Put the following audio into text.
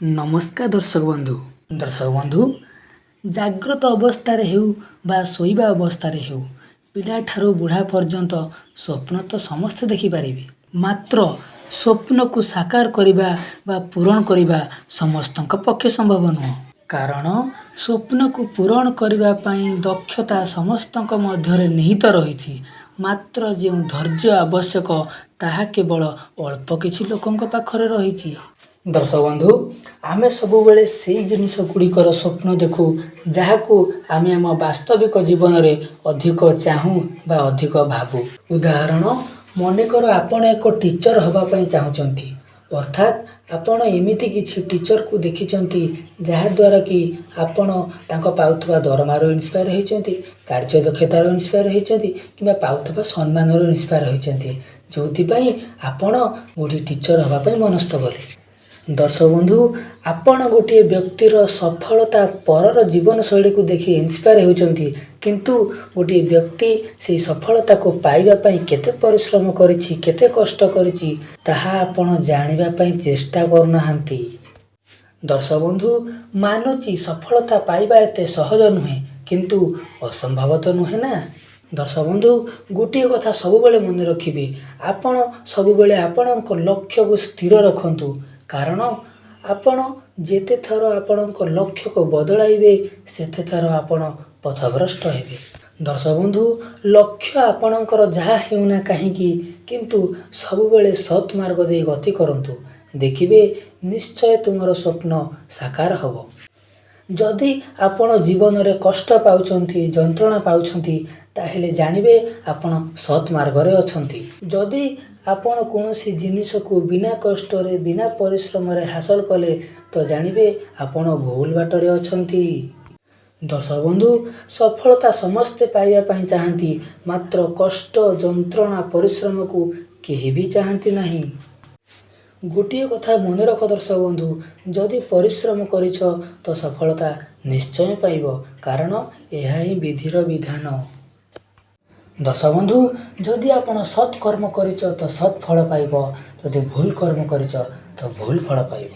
ନମସ୍କାର ଦର୍ଶକ ବନ୍ଧୁ। ଦର୍ଶକ ବନ୍ଧୁ, ଜାଗ୍ରତ ଅବସ୍ଥାରେ ହେଉ ବା ଶୋଇବା ଅବସ୍ଥାରେ ହେଉ, ପିଲାଠାରୁ ବୁଢ଼ା ପର୍ଯ୍ୟନ୍ତ ସ୍ୱପ୍ନ ତ ସମସ୍ତେ ଦେଖିପାରିବେ। ମାତ୍ର ସ୍ୱପ୍ନକୁ ସାକାର କରିବା ବା ପୂରଣ କରିବା ସମସ୍ତଙ୍କ ପକ୍ଷେ ସମ୍ଭବ ନୁହଁ। କାରଣ ସ୍ୱପ୍ନକୁ ପୂରଣ କରିବା ପାଇଁ ଦକ୍ଷତା ସମସ୍ତଙ୍କ ମଧ୍ୟରେ ନିହିତ ରହିଛି, ମାତ୍ର ଯେଉଁ ଧୈର୍ଯ୍ୟ ଆବଶ୍ୟକ ତାହା କେବଳ ଅଳ୍ପ କିଛି ଲୋକଙ୍କ ପାଖରେ ରହିଛି। ଦର୍ଶକ ବନ୍ଧୁ, ଆମେ ସବୁବେଳେ ସେଇ ଜିନିଷ ଗୁଡ଼ିକର ସ୍ୱପ୍ନ ଦେଖୁ ଯାହାକୁ ଆମେ ଆମ ବାସ୍ତବିକ ଜୀବନରେ ଅଧିକ ଚାହୁଁ ବା ଅଧିକ ଭାବୁ। ଉଦାହରଣ, ମନେକର ଆପଣ ଏକ ଟିଚର ହେବା ପାଇଁ ଚାହୁଁଛନ୍ତି। ଅର୍ଥାତ୍ ଆପଣ ଏମିତି କିଛି ଟିଚରକୁ ଦେଖିଛନ୍ତି ଯାହାଦ୍ୱାରା କି ଆପଣ ତାଙ୍କ ପାଉଥିବା ଦରମାରୁ ଇନ୍ସପାୟାର ହୋଇଛନ୍ତି, କାର୍ଯ୍ୟଦକ୍ଷତାରୁ ଇନ୍ସପାୟାର ହୋଇଛନ୍ତି କିମ୍ବା ପାଉଥିବା ସମ୍ମାନରୁ ଇନ୍ସପାୟାର ହୋଇଛନ୍ତି, ଯେଉଁଥିପାଇଁ ଆପଣ ଗୋଟିଏ ଟିଚର ହେବା ପାଇଁ ମନସ୍ଥ କଲେ। ଦର୍ଶକ ବନ୍ଧୁ, ଆପଣ ଗୋଟିଏ ବ୍ୟକ୍ତିର ସଫଳତା ପରର ଜୀବନଶୈଳୀକୁ ଦେଖି ଇନ୍ସପାୟାର ହେଉଛନ୍ତି, କିନ୍ତୁ ଗୋଟିଏ ବ୍ୟକ୍ତି ସେହି ସଫଳତାକୁ ପାଇବା ପାଇଁ କେତେ ପରିଶ୍ରମ କରିଛି, କେତେ କଷ୍ଟ କରିଛି, ତାହା ଆପଣ ଜାଣିବା ପାଇଁ ଚେଷ୍ଟା କରୁନାହାନ୍ତି। ଦର୍ଶକ ବନ୍ଧୁ, ମାନୁଛି ସଫଳତା ପାଇବା ଏତେ ସହଜ ନୁହେଁ, କିନ୍ତୁ ଅସମ୍ଭବ ତ ନୁହେଁ ନା? ଦର୍ଶକ ବନ୍ଧୁ, ଗୋଟିଏ କଥା ସବୁବେଳେ ମନେ ରଖିବେ, ଆପଣ ସବୁବେଳେ ଆପଣଙ୍କ ଲକ୍ଷ୍ୟକୁ ସ୍ଥିର ରଖନ୍ତୁ। କାରଣ ଆପଣ ଯେତେ ଥର ଆପଣଙ୍କ ଲକ୍ଷ୍ୟକୁ ବଦଳାଇବେ, ସେତେ ଥର ଆପଣ ପଥଭ୍ରଷ୍ଟ ହେବେ। ଦର୍ଶକ ବନ୍ଧୁ, ଲକ୍ଷ୍ୟ ଆପଣଙ୍କର ଯାହା ହେଉନା କାହିଁକି, କିନ୍ତୁ ସବୁବେଳେ ସତ୍ ମାର୍ଗ ଦେଇ ଗତି କରନ୍ତୁ। ଦେଖିବେ, ନିଶ୍ଚୟ ତୁମର ସ୍ୱପ୍ନ ସାକାର ହେବ। ଯଦି ଆପଣ ଜୀବନରେ କଷ୍ଟ ପାଉଛନ୍ତି, ଯନ୍ତ୍ରଣା ପାଉଛନ୍ତି, ତାହେଲେ ଜାଣିବେ ଆପଣ ସତ୍ ମାର୍ଗରେ ଅଛନ୍ତି। ଯଦି ଆପଣ କୌଣସି ଜିନିଷକୁ ବିନା କଷ୍ଟରେ, ବିନା ପରିଶ୍ରମରେ ହାସଲ କଲେ, ତ ଜାଣିବେ ଆପଣ ଭୁଲ ବାଟରେ ଅଛନ୍ତି। ଦର୍ଶକ ବନ୍ଧୁ, ସଫଳତା ସମସ୍ତେ ପାଇବା ପାଇଁ ଚାହାନ୍ତି, ମାତ୍ର କଷ୍ଟ, ଯନ୍ତ୍ରଣା, ପରିଶ୍ରମକୁ କେହି ବି ଚାହାନ୍ତି ନାହିଁ। ଗୋଟିଏ କଥା ମନେ ରଖ ଦର୍ଶକ ବନ୍ଧୁ, ଯଦି ପରିଶ୍ରମ କରିଛ ତ ସଫଳତା ନିଶ୍ଚୟ ପାଇବ, କାରଣ ଏହା ହିଁ ବିଧିର ବିଧାନ। ଦର୍ଶକ ବନ୍ଧୁ, ଯଦି ଆପଣ ସତ୍ କର୍ମ କରିଛ ତ ସତ୍ ଫଳ ପାଇବ, ଯଦି ଭୁଲ କର୍ମ କରିଛ ତ ଭୁଲ ଫଳ ପାଇବ।